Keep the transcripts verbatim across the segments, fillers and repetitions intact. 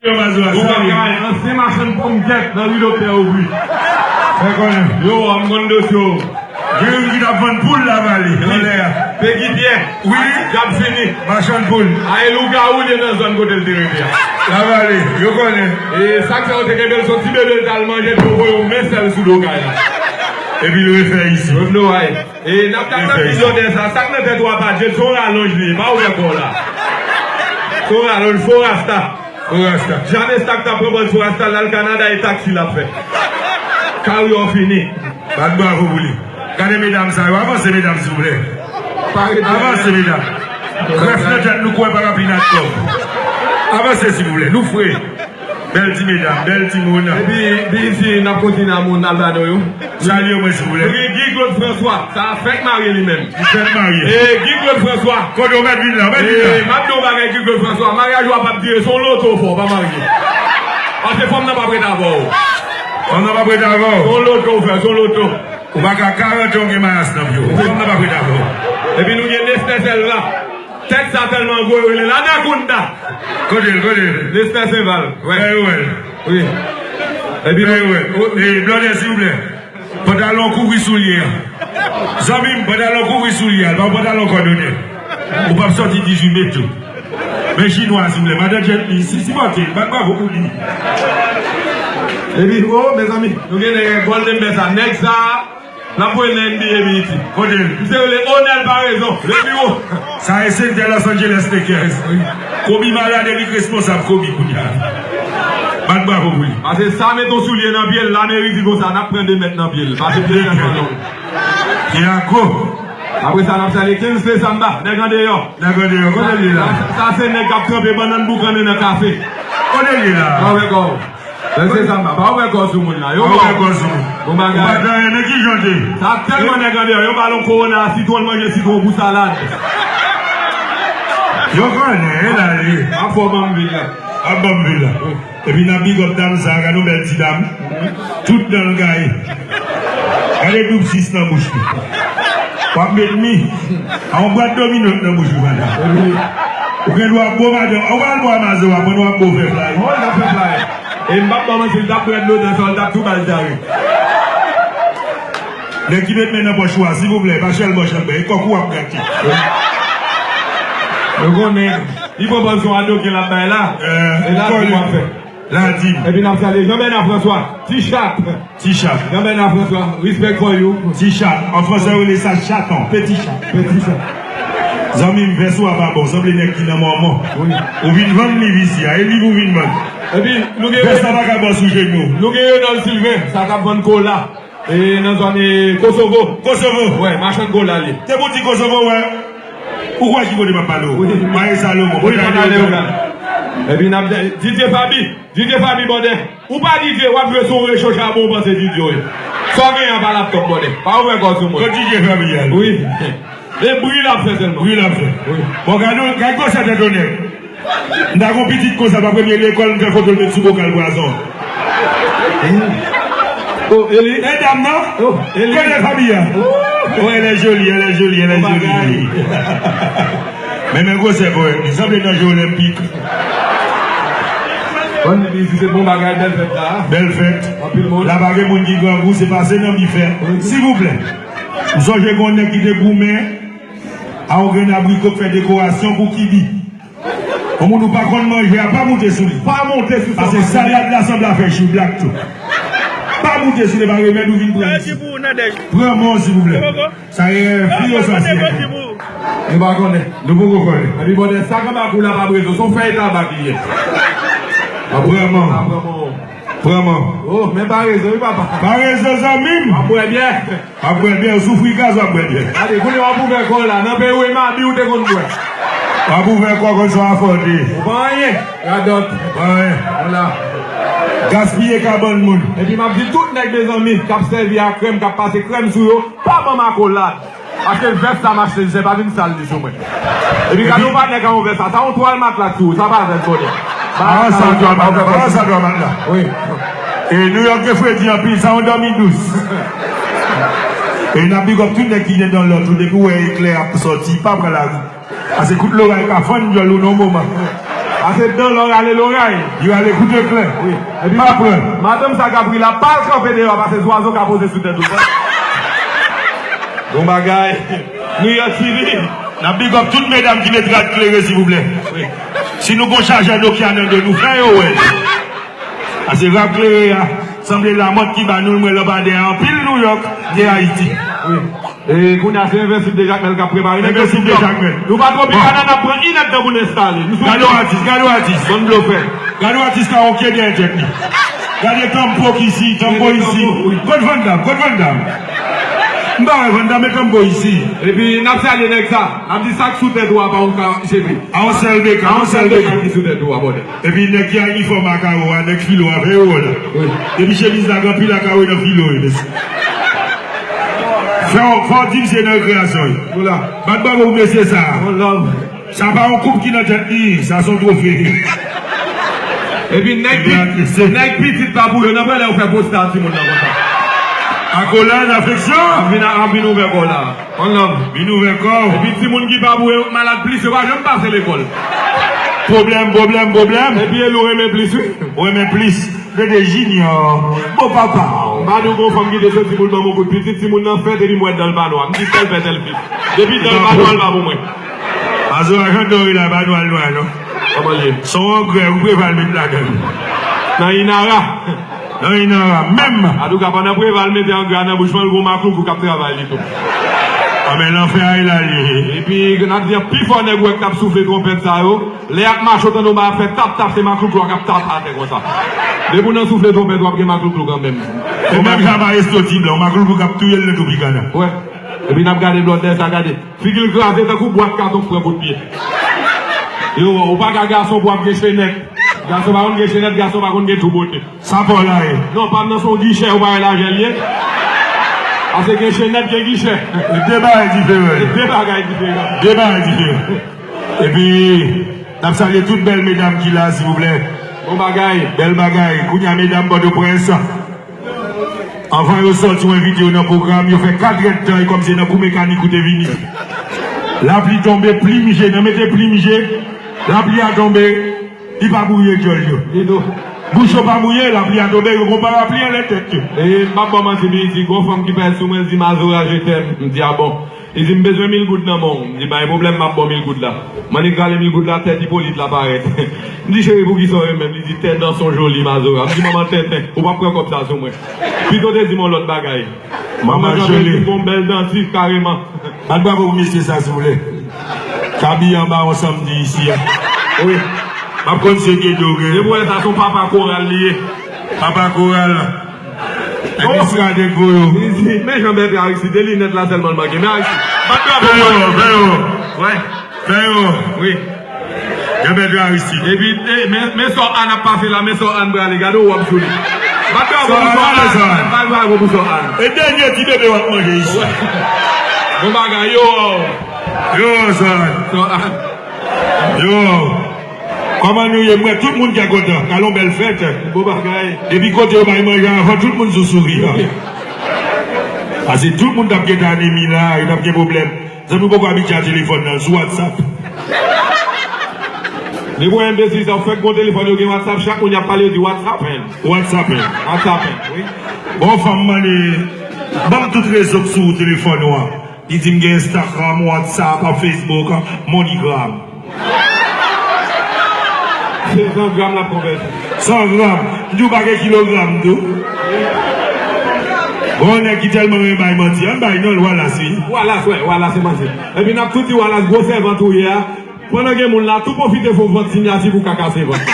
Yo, Mazora, ou pa salye. Ka ansyen machann ponmkèt nan ri Doktè Obri. Fè konnen. Yo, m konn dosye w. Gen youn ki t ap vann poul Lavale, anlè a. Pegi Pyè. Wi. Djab fini. Machann poul. Ay, lougawou li ye nan zòn kote l te rete a. Lavale, yo konnen. E sa k fè yo te kenbe l, se yon ti bebe l t al manje, epi yo voye yon men sèl sou do kay la. Epi l refè isi. Yo vle w ay. E n ap gade nan ti zòdè sa, sa k nan tèt ou a pa djed, se yon ralonj li ye, pa ouvè kò w la. Se yon ralonj, fo rasta. Fo rasta. Jamè sa k t ap pran bòl fo rasta, l al Kanada, e taksi l ap fè. Karyè w fini. Bat bravo pou li. Gade medam sa yo, avanse medam silvouplè. Avanse medam. Grèf nan tèt nou kwè pa rapid ak kòb. Avanse silvouplè, nou fre. Bèl ti medam, bèl ti moun. Epi, di isi, n ap kontinye a moun Albado yo. Salye mwen, silvouplè. Wi, Guy Claude François, sa a fèk marye li menm. Li fèk marye. E, Guy Claude François. Kote w mèt vin la, w mèt vin la. E, m ap di w yon bagay, Guy Claude François. Maryaj ou a p ap dire, se yon loto w fè, w pa marye. Paske fanm nan p ap ret avè w. Fanm nan p ap ret avè w. Se yon loto w fè, se yon loto. Ou pa ka karant an w gen mayas nan pye w. Fanm nan p ap ret avè w. Epi nou gen Nestor Selva. Tèt sa tèlman gwo, yo rele l Anaconda. Kote l, kote l? Nestor Selva. Wè. Fè yo wè l. Wi. Epi fè yo wè l. E, blòdè, silvouplè. Pantalon kouvri soulye a. Zanmi m, pantalon kouvri soulye a. L pa yon pantalon kòdonè. Ou p ap sòti dizuit me tou. Men chinwa, silvouplè. Madan Jet Li, si, sipòte l. Bat bravo pou li. Epi, o, mezanmi, nou gen nèg Golden Best la. Nèg sa a, n ap voye l nan N B A Haiti. Kote l? Misye rele Onel Paraison, le bureau. Sa e sentè Los Angeles Lakers. Kobe malad, e li k responsab Kobe kounye a. Bat bravo pou li. Paske sa mete yon soulye nan pye l, lameri di konsa, n ap pran de mèt nan pye l. Paske pye l nan kanyon. Tiago. Apre sa, n ap salye Kingsley Samba, nèg andeyò. Nèg andeyò, kote l ye la? Sa, sa se nèg k ap tranpe bannann boukannen nan kafe. Kote l ye la? Move kò w. Kingsley Samba, pa ouvè kò sou moun la. Yo, pa ouvè kò sou moun. Bon bagay. Ou pa t anyen, men ki jan te? Sa tèlman nèg andeyò, yo ba l yon kowona a sitwon, l manje sitwon pou salad. Yo konnen, e la li ye. Ap fò banm vil la. Ap banm vil la. Epi n ap big up dam sa, gade yon bèl ti dam. Tout dan l gaye. Gade doub sis nan bouch li. W ap met mi. A yon bwat domino nan bouch ou, madanm. Ou gen dwa bo madanm. Ou pa al bo a mazo a, pandan w ap bo fè flay. Oh, l ap fè flay. E m p ap ba w manti, l t ap pran dlo nan sa, l t ap tou ba l dyare. Nèg ki met men nan pòch ou a, silvouplè, pa chèlbò chèlbè, e kòk ou w ap grate. Yo konnen, li pran pòzisyon a doke l ap bay la. E la di m w ap fè. La di m. Epi n ap salye Jean Bernard François, Ti Chat. Ti Chat. Jean Bernard François, respect for you. Ti Chat. An fransè, yo rele sa chaton. Petit chat. Petit chat. Zanmi m, vès ou a pa bon. Sanble nèg ki nan mòmon. Wi. Ou vin vann liv isi a. E liv ou vin vann. Epi, nou gen. Vès la pa ka bon sou jenou. Nou gen Renold Sylvain, sa k ap vann kola. E nan zòn, e, Kosovo. Kosovo. Wè, machann kola li ye. Te pou di Kosovo, wè. Ou kwè ki kote m ap pale w? Wi. Maye Salomon. Wi, pandan lè yo la. Epi n ap, Didier Fabi. Didier Fabi Bòdè. Ou pa Didier, w ap jwe sou yon recho chabon, ou panse Didier w ye. Sa w genyen an pa laptop, Bòdè. Pa ouvè kò sou mwen. Kot Didier Fabi a? Wi. E bri l ap fè sèlman. Bri l ap fè. Wi. Bon, gade, gade gwosè tèt yon nèg. M ta gon pitit konsa, pa premye lekòl, m fè foto l met sou bokal pwazon. Oh, e li? E dam nan? Oh, e li? Kote Fabi a? Oh. Oh, elle est jolie, elle est jolie, elle est jolie. Men, men gwosè, bòy, li sanble nan je olenpik. Bon, li di se bon bagay, bèl fèt la. Bèl fèt. Anpil moun. La pa gen moun ki grangou, se pase nan bifè. Silvouplè. M sonje gon nèg ki te goumen a yon grenn abriko k fè dekorasyon pou kibi. Yon moun ou pa konn manje a, pa moute sou li. Pa moute sou sa. Paske salad la sanble a fè chou blak tou. Pa moute sou li, pa remèd ou vin pran isi. Pran mò, silvouplè. Sa e fi yo sa se. Nou pa konnen. Nou poko konnen. Epi bòdè sa k anba kou la pa brezon, se yon fèy tabak li ye. A, vrèman. Vrèman. Oh, men pa rezon, wi, papa. Pa rezon, zanmi m. W ap bwè byè. W ap bwè byè, w soufri gaz, w ap bwè byè. Gade, kounye a w ap ouvè kò w la. Nan peyi w, e mabi ou te konn bwè. W ap ouvè kò w konn sa w afòde. Ou pa anyen. Radòt. Ou pa anyen. Vwala. Gaspiye kabann moun. Epi m ap di tout nèg, mezanmi, k ap sèvi a krèm, k ap pase krèm sou yo, pa ban m akolad. Paske vès sa m achte, se pa vin sal li sou mwen. Epi gade yon patnè k ap yon vès sa, sa yon twal matla sou ou, sa pa vès, bòdè. Pa yon sal twal matla, pa yon sal twal matla. Wi. E New York gen fredi anpil, sa yon dòmi dous. E n ap big up tout nèg ki gen dan lòt ou, depi w wè eklè ap sòti, pa pran lari. Paske kout loray ka fann dyòl ou nan yon moman. Pase dan lò rale loray. Li rale kout eklè. Wi. Epi pa pran. Madanm sa k ap ri la, pa al kanpe deyò, pase zwazo ka poze sou tèt ou. Bon bagay. New York City. N ap big up tout medam ki met rad klere, silvouplè. Wi. Si nou gon chajè Nokia nan do nou, fè yo wè. Pase rad klere a, sanble lamòt ki ba nou l, mwen lanpadè a anpil New York, de Ayiti. Wi. E kounye a se Envensib de Jakmèl k ap prepare. Envensib de Jakmèl. Nou pa Tropicana, n ap pran inèdtan pou n enstale. Nou sou Gade yon atis, gade yon atis. Bann blofè. Gade yon atis ka yon kye dèyè tèt li. Gade tanpo ki isi, tanpo isi. Kot Van Damme, kot Van Damme? M pa wè Van Damme, men tanpo isi. Epi n ap salye nèg sa. N ap di sa k sou tèt ou a pa yon ka jepi. A yon sèl beka, a yon sèl beka ki sou tèt ou a, bòdè. Epi nèg ki a inifòm a kawo a, nèg filo a, fè yo wè la. Wi. Epi chemiz la gen anpil a kawo nan filo, wi, mesye. Fè w, fò w di misye nan rekreyasyon, wi. Bat bravo pou mesye sa a. One love. Sa pa yon koup ki nan tèt li, sa se yon twofe. Epi nèg pi-, nèg pitit pa pou yo, nan prè lè yo fè posta timoun nan konsa. Akolad, afeksyon. Ap vin, ap vin ouvè kò la. One love. Vin ouvè kò w. Epi timoun ki pa boure yo k malad plis, yo pa janm pase lekòl. Pwoblèm, pwoblèm, pwoblèm. Epi Elou renmen plis, wi. Ou renmen plis. Rete Junior. Bon papa w. M pa di w gon fanm ki te soti pou l ban m yon kout pitit, timoun nan fèt epi m wè dan l pa nwa. M di tèl pè tèl fi. Depi dan l pa nwa, l pa pou mwen. Mazora jan dòre la, pa nwa l nwa, non. Kòman l ye? Se yon angrè, ou Preval met ladan l. Nan Inara. Nan Inara, menm. Antouka, pandan Preval mete angrè a nan bouch mwen, l gon maklouklou k ap travay li tou. A, men lanfè a, e la li ye. Epi, n ap di, pi fò nèg ou wè k t ap soufle twonpèt sa yo, lè y ap mache, w tande yon bagay ap fè tap, tap, se maklouklou a k ap tap atè konsa. Depi w nan soufle twonpèt, w ap gen maklouklou kanmenm. E menm jan Maestro Ti Blan, yon maklouklou k ap touye l nan Tropicana. Wè. Epi n ap gade blòdè sa, gade. Figi l kraze tankou bwat katon k pran kout pye. Yo, ou pa ka gason pou w ap gen chenèt. Gason pa konn gen chenèt, gason pa konn gen tou bote. Sa pa w la ye. Non, pa m nan se yon gichè, ou pa wè lajè l ye. Pase gen chenèt, gen gichè. E de bagay diferan. E de bagay diferan. De bagay diferan. Epi, n ap salye tout bèl medam ki la, silvouplè. Bon bagay. Bèl bagay. Kounye a, medam Pòtoprens. Anvan yo sòti, w envite yo nan pwogram, yo fè kat èdtan, e kòmsi nan kou mekanik ou te vini. Lapli tonbe, plim je, nan mete plim je, lapli a tonbe, li pa bwouye djòl yo. Bouch yo pa mouye, lapli a tonbe, yo gon parapli anlè tèt yo. E m p ap ba w manti, Biddy, gon fanm ki pèse sou mwen, di, "Mazora, je t'aime." M di, "A bon?" Li di, "M bezwen mil goud nan men w." M di, "Pa gen pwoblèm, m ap ba w mil goud la." M annik rale mil goud la, tèt Ipolit la parèt. M di, "Cheri, poukisa w renmen m?" Li di, "Tes dents sont jolies, Mazora." M di, "Manman tenten, ou p ap pran kòb sa sou mwen." Pito w te di m yon lòt bagay. Manman joli. Manman joli, gon bèl danti, kareman. Bat bravo pou mesye sa, silvouplè. K ap abiye anba yon sanmdi isi a. Wi. M ap konn se Gedo gen. Depi w wè sa, se yon papa koral li ye. Papa koral. Nèg Estrade k voye w. Li di, men jan Bètè Aristide, se linèt la sèlman l manke. Men Aristide. Bat bravo pou Aristide. Fè yo, fè yo. Wè. Fè yo. Wi. Jan Bètè Aristide. Epi, e, men, men sò Ann ap pase la, men sò Ann prale. Gade yon wòb sou li. Bat bravo pou sò Ann. Bat bravo pou sò Ann. E dènye ti bebe w ap manje isi. Wè. Bon bagay, yo. Yo, sò Ann. Sò Ann. Yo. Kòman nou ye? M wè tout moun kè kontan. Gade yon bèl fèt. Bon bagay. Depi kote yo bay manje avan, tout moun sou souri. Pase tout moun t ap gen anemi la, yo t ap gen pwoblèm. Zanmi, ou poko abitye a telefòn nan, sou WhatsApp. Li pran enbesil sa, ou fèk gon telefòn, yo gen WhatsApp, chak moun y ap pale, yo di WhatsApp, hen. WhatsApp, hen. WhatsApp, hen, wi. Bon, fanm mande, ban m tout rezo k sou telefòn ou an. Li di m gen Instagram, WhatsApp, Facebook, MoneyGram. Se san gram l ap konvèti. San gram. M di w pa gen kilogram tou. Bon, nèg ki tèlman renmen bay manti. Ann bay non l, Wallace, wi. Wallace, wè, Wallace se manti. Epi n ap tou di Wallace gwo sèvant ou ye a. Pandan gen moun la, tou pwofite fè w vant sinyati pou w ka kase vant.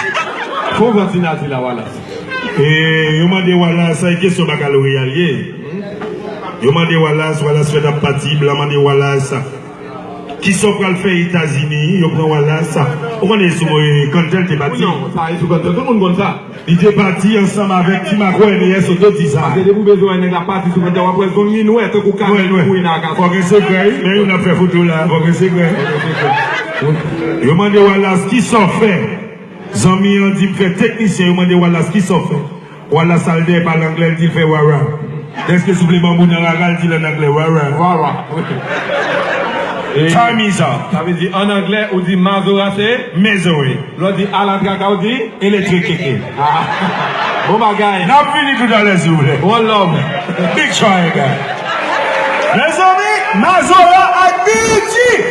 Fè w vant sinyati la, Wallace. E, yo mande Wallace, sa e kesyon bakaloreya l ye. Yo mande Wallace, Wallace fèt ap pati, blan mande Wallace, kisa w pral fè Etazini, yo pran Wallace. Ou konnen sou, e, Cantel te pati. Non, sa e sou Cantel, tout moun konn sa. Li te pati ansanm avèk Ti Makwè, N E S Auto di sa. Paske depi w bezwen wè nèg la pati sou Cantel, w ap wè zong li nwè, tankou kanèl ki bouyi nan akasyon. Fò gen sekrè, wi, men youn ap fè foto la, fò gen sekrè. Yo mande Wallace, kisa w fè? Zanmi an di m fè teknisyen, yo mande Wallace, kisa w fè? Wallace al dèyè pale anglè, l di l fè rara. Dèske soufle banbou nan rara, l di l ann anglè, rara. Rara. Time is up. Sa vle di, an anglè, ou di mazora se? Misery. Lè w di alatraka, ou di? Electric keke. Ah. Bon bagay. N ap vini toutalè, silvouplè. One love. Big try, guy. Mezanmi, mazora ak B E T.